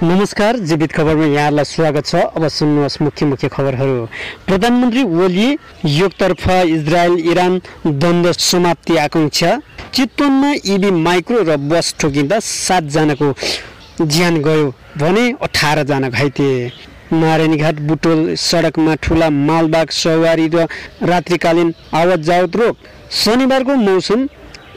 नमस्कार, जीवित खबरमा यहाँलाई स्वागत छ। अब सुन्नुहोस् मुख्य खबरहरू। प्रधानमन्त्री ओली योगतर्फ इजरायल इरान द्वन्द्व समाप्ति आकांक्षा। चितवनमा ईबी माइक्रो र बस ठोकिँदा 7 जनाको ज्यान गयो भने 18 जना घाइते। नारायणघाट बुटोल सडकमा ठुला मालबाग सवारी र रात्रिकालीन आवत जावत रोक। शनिबारको मौसम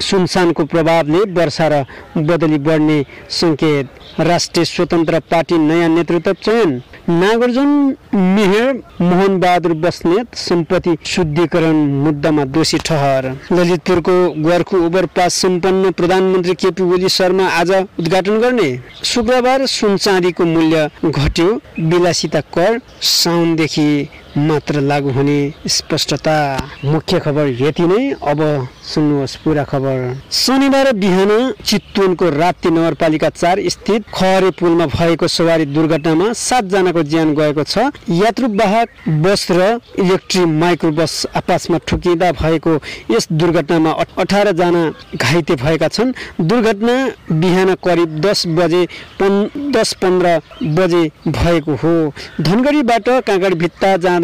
सुनसानको प्रभावले वर्षा र बदली बढ्ने सङ्केत। राष्ट्रिय स्वतन्त्र पार्टी नयाँ नेतृत्व चयन। नागार्जुन मेयर मोहन बहादुर बस्नेत सम्पत्ति शुद्धिकरण मुद्दामा दोषी ठहर। ललितपुरको गोर्खु ओभरपास सम्पन्न प्रधानमन्त्री केपी ओली शर्मा आज उद्घाटन गर्ने। शुक्रबार सुन चाँदीको मूल्य घट्यो। विलासिता कर साउनदेखि मात्र लागू हुने स्पष्टता। मुख्य खबर यति नै। अब सुन्नुहोस् पूरा खबर। शनिबार बिहान चितवनको राप्ती नगरपालिका 4 स्थित खहरे पुलमा भएको सवारी दुर्घटनामा 7 जनाको ज्यान गएको छ। यात्रुवाहक बस र इलेक्ट्रिक माइक्रो बस आपसमा ठोकिँदा भएको यस दुर्घटनामा 18 जना घाइते भएका छन्। दुर्घटना बिहान करिब 10:15 बजे भएको हो। धनगढीबाट काँगडभिट्टा जाँदै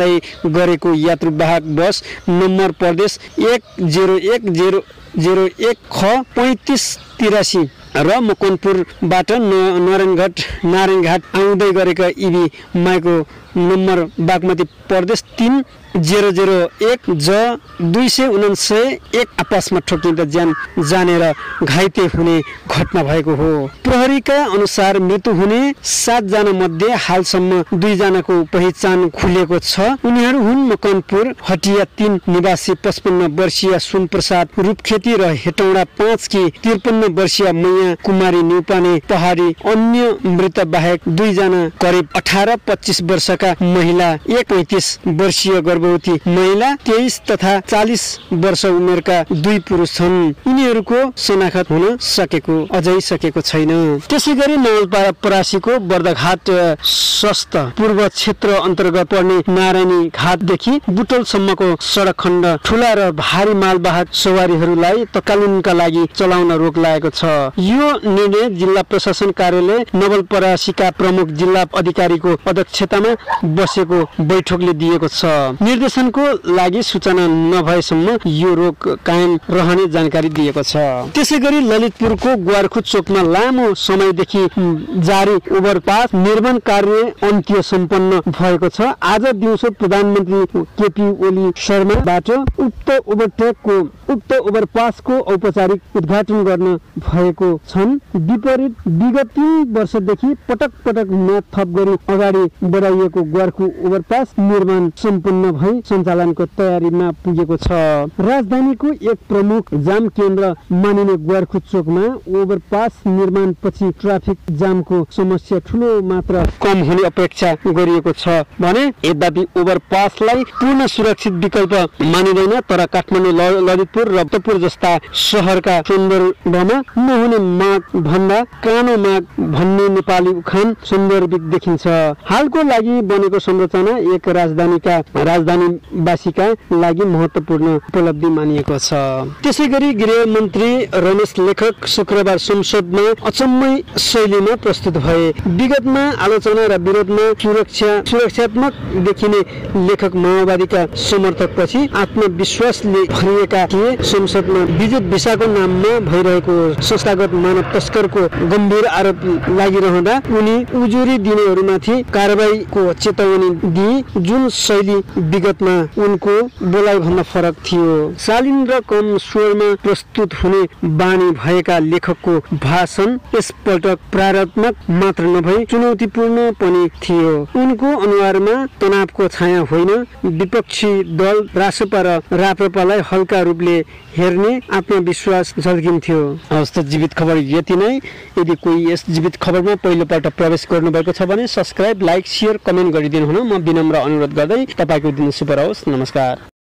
गरेको यात्रुवाहक बस नम्बर प्रदेश 10101 ख 3583 र मकनपुरबाट नारायणघाट आउँदै गरेका ईबी माइक्रो नम्बर बागमती प्रदेश 3001 ज 299 आपसमा ठोकिँदा ज्यान जाने र घाइते हुने घटना भएको हो। प्रहरीका अनुसार मृत्यु हुने 7 जना मध्ये हालसम्म 2 जनाको पहिचान खुलेको छ। उनीहरू हुन् मकनपुर हटिया 3 निवासी 55 वर्षीय सुनप्रसाद रूपखेती र हेटौडा 5 की 53 वर्षीय मैया कुमारी न्युपाने पहाडी। अन्य मृत बाहेक 2 जना करिब 18-25 वर्षका महिला, 35 वर्षीय गर्भवती महिला, 23 तथा 40 वर्ष उमेरका 2 पुरुष छन्। यिनीहरूको शनाखत हुन सकेको छैन। त्यसैगरी नवलपरासीको बर्दघाट स्वस्थ पूर्व क्षेत्र अन्तर्गत पर्ने नारायणी घाटदेखि बुटोलसम्मको सडक खण्ड ठुला र भारी मालवाहक सवारीहरूलाई तत्कालीनका लागि चलाउन रोक लागेको छ। यो निर्णय जिल्ला प्रशासन कार्यालय नवलपरासीका प्रमुख जिल्ला अधिकारीको अध्यक्षतामा बसेको बैठकले दिएको छ। निर्देशनको लागि सूचना नभएसम्म यो रोक कायम रहने जानकारी दिएको छ। त्यसैगरी ललितपुरको गोर्खु चोकमा लामो समयदेखि जारी ओभरपास निर्माण कार्य अन्त्य सम्पन्न भएको छ। आज दिउँसो प्रधानमन्त्री केपी ओली शर्माबाट उक्त ओभरपासको औपचारिक उद्घाटन गर्न भएको छन्। विपरीत विगत 3 वर्षदेखि पटक म्याद थप गरी अगाडि बढाइएको गोर्खु ओभरपास निर्माण सम्पन्न भई सञ्चालनको तयारीमा पुगेको छ। राजधानीको एक प्रमुख जाम केन्द्र मानिने गोर्खु चोकमा ओभरपास निर्माणपछि ट्राफिक जामको समस्या ठूलो मात्रा कम हुने अपेक्षा गरिएको छ भने यद्यपि ओभरपासलाई पूर्ण सुरक्षित विकल्प मानिँदैन। तर काठमाडौँ, ललितपुर र रक्तपुर जस्ता शहरका सन्दर्भमा नहुने माग भन्दा कानो माग भन्ने नेपाली उखान सन्दर्भिक देखिन्छ। हालको लागि बनेको संरचना एक राजधानीवासीका लागि महत्त्वपूर्ण उपलब्धि मानिएको छ। त्यसैगरी गृहमन्त्री रमेश लेखक शुक्रबार संसदमा अचम्मै शैलीमा प्रस्तुत भए। विगतमा आलोचना र विरोधमा सुरक्षात्मक देखिने लेखक माओवादीका समर्थकपछि आत्मविश्वासले भरिएका थिए। संसदमा विद्युत भिसाको नाममा भइरहेको संस्थागत मानव तस्करको गम्भीर आरोप लागिरहँदा उनी उजुरी दिनेहरूमाथि कारबाहीको चेतावनी दिए, जुन शैली विगतमा उनको बोलाइभन्दा फरक थियो। शालीन र कम स्वरमा प्रस्तुत हुने बानी भएका लेखकको भाषण यसपल्ट प्रारम्भिक मात्र नभई चुनौतीपूर्ण पनि थियो। उनको अनुहारमा तनावको छाया होइन, विपक्षी दल रासपा र राप्रपालाई हल्का रूपले हेर्ने आत्मविश्वास झल्किन्थ्यो। हवस्, जीवित खबर यति नै। यदि कोही यस जीवित खबरमा पहिलोपल्ट प्रवेश गर्नुभएको छ भने सब्स्क्राइब, लाइक, शेयर, कमेन्ट गरिदिनु हुन म विनम्र अनुरोध गर्दै। तपाईको दिन शुभ रहोस्। नमस्कार।